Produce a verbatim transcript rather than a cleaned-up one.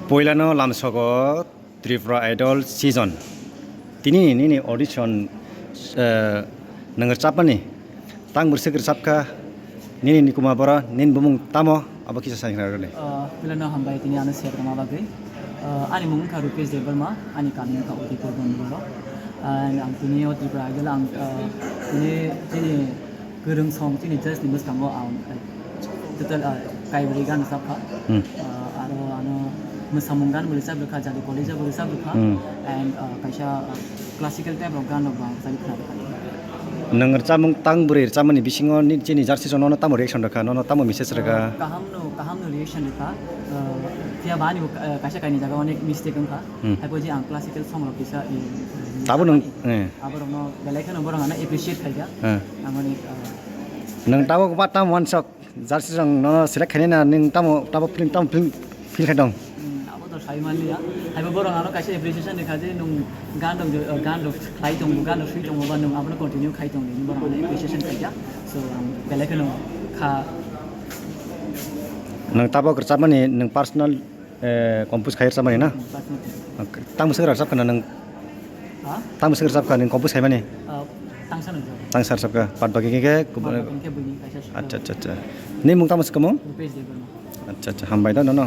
Poilano lamsogo Tripura Idol season. Tini nini audition, eh, nang rwchapmani tang bwswk rwchapkha, nini nikuma boro, nini bumung tamo, abo kisa sai khna rwdi. Ah, poilano hambai tini ano share rwma bagwi. Ah, ani mung wngkha Rupesh Debbarma, ani kami wngkha Udaipur Bondwaro. And ang tini o Tripura Idol ang, ah, tini, tini Kwrwng song chini judge ni bwskango ang, eh, total, eh, kaibrwi gana chapkha. Hmm. Eh, aro ano mwsamung gan bo rwchap rwkha, Jadu College bo rwchap rwkha. Hmm. And, eh, kaisa, eh, classical type rok gan rok bo ang rwchapwi khna rwkha. Nwng rwchapmung tang bwrwi rwchapmani bisingo ni chini judge rok nono tamo reaction rwkha, nono tamo message rwkha? Eh, kaham no, kaham no reaction rwkha. Eh, phiya ba ani bo, eh, kaisa kaini jaga onek mistake wngkha. Hmm. Haibo je ang classical song rok kisa, eh, Tabuk nwng, eh. Aborokno belai kheno borok ano appreciate khaikha. Hmm. Ang onek, eh, Nwng tabuk ba tamo wansok jersey rok no select khainai na nwng tamo, tamo feeling, tamo feeling feel khai tong? Hmm, abo to sai manliya. Haibo borok ano kaisa appreciation rikha je nwng gan rok, eh, gan rok khlai tongo, gan rok swi tongo ba nwng abono continue khai tongo, borok ano appreciation khaikha. So, ang belai kheno kha. Nwng tabuk rwchapmani nwng personal Eh, compose khai rwchapmani na? Tang bwswk rwchapkha na nwng? Ha? Tang bwswk rwchapkha nwng compose khaimani? Ah, tangsa nung. Tangsa rwchapkha. Bad baki khe khe kubun. Bad baki khe buini kaisa song. Acha, acha, acha. Ni mung tamo swkang mung? Rupesh Debbarma. Acha, acha. Hambai da nono.